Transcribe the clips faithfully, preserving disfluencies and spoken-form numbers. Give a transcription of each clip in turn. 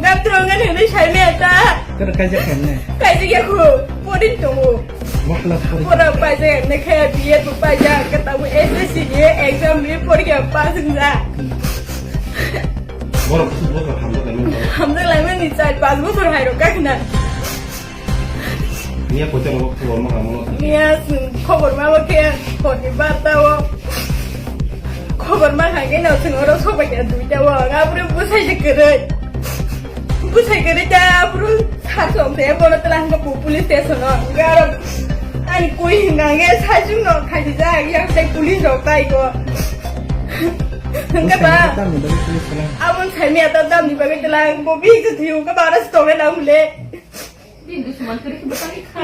Gam tronga ni hwnwi sai me ta. Kar kaijak kemne? Kaijak ya khu, pori tongo. Bo class pori. Pora paijak ne khe B A bo paijak, kata bo S S C ni exam ni porikha pass wngja. Borok, borok hamjak lai mani. Hamjak lai mani char panch bochor hai rok kakhna. Miya kochang rok khobor ma hamno. Miya khobor ma bo khe hor ni barta o. Khobor ma kha khe no chwng oro sobai kha duita o. Abro bwsai se kwrwi. Bwsai kwrwi ta abro. Khasok de bono tela hwnba bo police station o. Hwnba aro ani koi hwnba hwnba sajwk no khaijak yang sai police rok tai ko. Hwnba ba. Tamni bagwi police tela. Abon sai me ta tamni bagwi tela bo bi je thiyo ka ba ras to na mule. Din dusuman kiri kiri tani kha.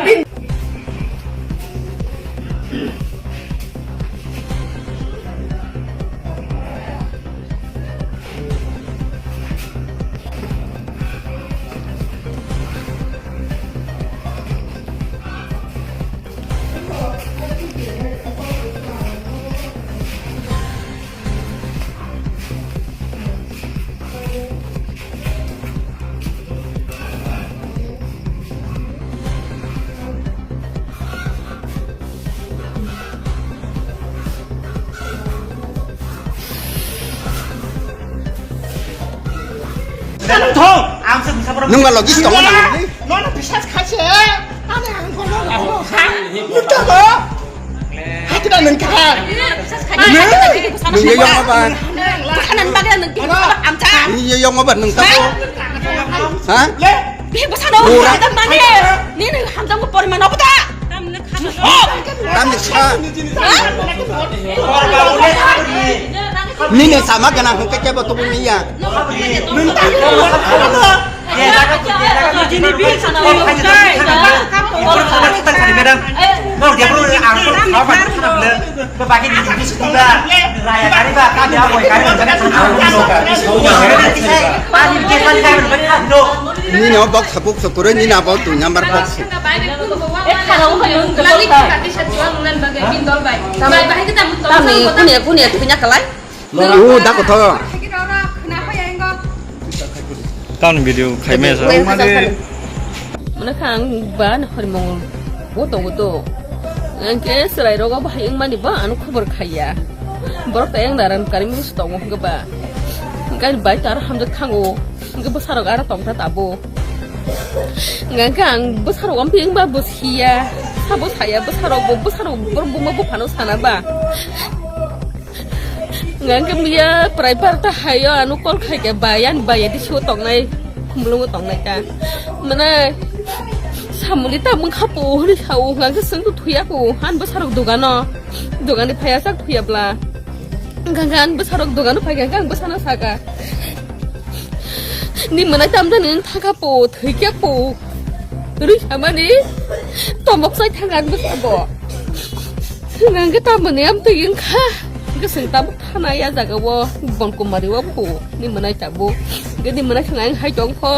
Nung ba logis tongo nang ni? Nono bisas khaise. Ani ang kono rao. Nung to ko. Hati da nung kha. Nung ye yong ba. Kanan bagla nung amcha. Nung ye yong ba nung ta ko. Ha? Bihik bwsano hamjak mani, nini hamjakmung poriman obo ta? Tamni sa. Ha? Nini sama gana hwnkhe kebo tubu miya. Madam, no dia bro ang kau kau kau kau. Bagi di sini lah. Raya kari ba, kami apa ya? Kami rencana sama. Ani kita kan kan kan do. Nini o box sabuk sukuro nini abo tu nyambar box. Kami punya punya punya kelai. U da kotho. Kan video khaimaya sa. Mane kha ang ba na hori mong bo tongo to. Ang ke serai rogo bahai wng mani ba ano khobor khaiya. Borok ta yang daran kari mung tongo hwnkhe ba. Hwnkhe bai tar hamjak thango. Hwnkhe bwsarok aro tongta tabo. Hwnkhe ang bwsarok ampi wng ba bwsiya. Sabo saya bwsarok bo bwsarok borok buma buphano sana ba. Hwnkhe miya prai parta hayo ano call khaikhe bai ani bai adi sio tongnai khumulungo tongnai ta. Mane samuli ta mungkha po hwnwi sao hwnkhe chwng to thuya ko han bwsarok dogano dogani phaiya chak thuya bla. Hwnkhe ani bwsarok dogano phaikha hwnkhe ang bwsano saka. Ni mwnai tamjani wng thangkha po, thwikhe po. Rwi samani tomok sai thangkha ang bwsabo. Hwnkhe tamoni amtwi wngkha. Hwnkhe chwng tabuk thana ya jagao Bonkumari o po. Ni mwnai tabuk. Hwnkhe ni mwnai thwng ang hai tongkho.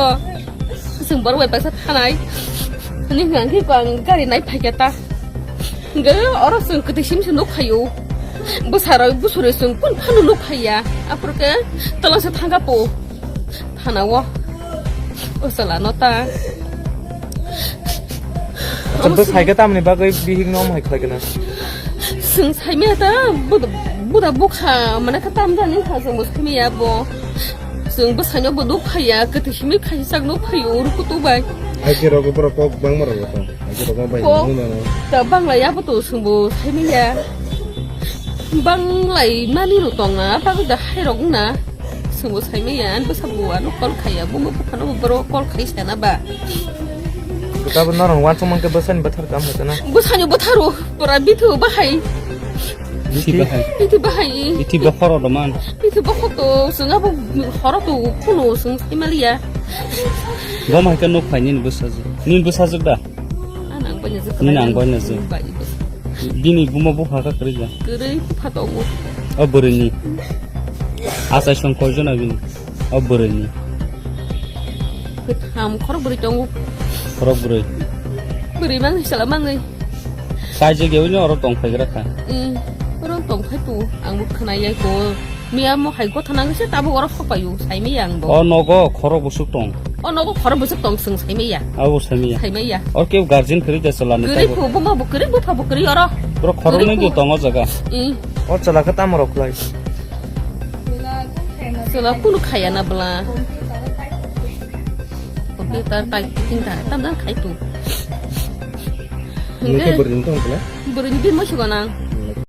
Chwng borok bai baksa thanai. Ni hwnkhe ang gari nai phaikha ta. Hwnkhe oro chwng kwtwi simi se nuk phaio. Bwsarok bwsuri chwng kun phano nuk phaiya. Aphuru khe twlang se thangkha po. Thanao. O chwla no ta. Acha bwsai khe tamni bagwi bihik no omo hai khlai khe na? Chwng saimaya ta buda, buda bukha mane khe tam jani kha chwng bo saimaya bo. Chwng bwsaino bo nuk phaiya, kwtwi simi khaisa chak nuk phaio uru kutu bai. Aike rogo borok kok bangma rogo to. Aike rogo bai Kok nung nano. Ta banglai abo to chwng bo saimaya. Banglai mani ro tong na, bagwi da hai rok na. Chwng bo saimaya, ani bwsa bo ano call khaiya, bo mo buphano bo borok call khai sana ba. Kota bo norong wansuk mankhe bwsani bwthar kam hai sana. Bwsani bwtharo, pura bithu bahai. Bithi bahai. Bithi bahai. Bithi bokhoro doman. Bithi bokhor to, chwng abo horo to, kuno chwng saimaliya. Bo mai khe nuk phai nini bwsajwk. Nini bwsajwk da? Nini ang bai na jwk. Bini buma bupha kha kwrwi ba? Kwrwi bupha tongo. O bwrwini. Achai song koi jona bini? O bwrwini. Kwtham khorok bwrwi tongo. Khorok bwrwi. Bwrwi mangwi sala mangwi. Sai je gewino oro tong phai gra kha. Mm. Oro tong phai tu ang bo khna yai ko. Miya mo hai gotha nang se tabuk oro sok payu, sai maya ang bo. O nogo khorok busuk tong. O nogo khorok busuk tong, sung sai maya. Abo sai maya. Sai maya. O keu guardian kwrwi da chalani Kwrwi tabuk. Phu, buma bo kwrwi, bupha bo kwrwi oro. Bro khorok nung Kwrwi du phu. Tong o jaga. I. O chala khe tamo rok lai. Chala kunu khaya na bla. Computer tai ting ta, tam dan khai tu. Ini ke beri untung kena. Beri ni mo suka nang.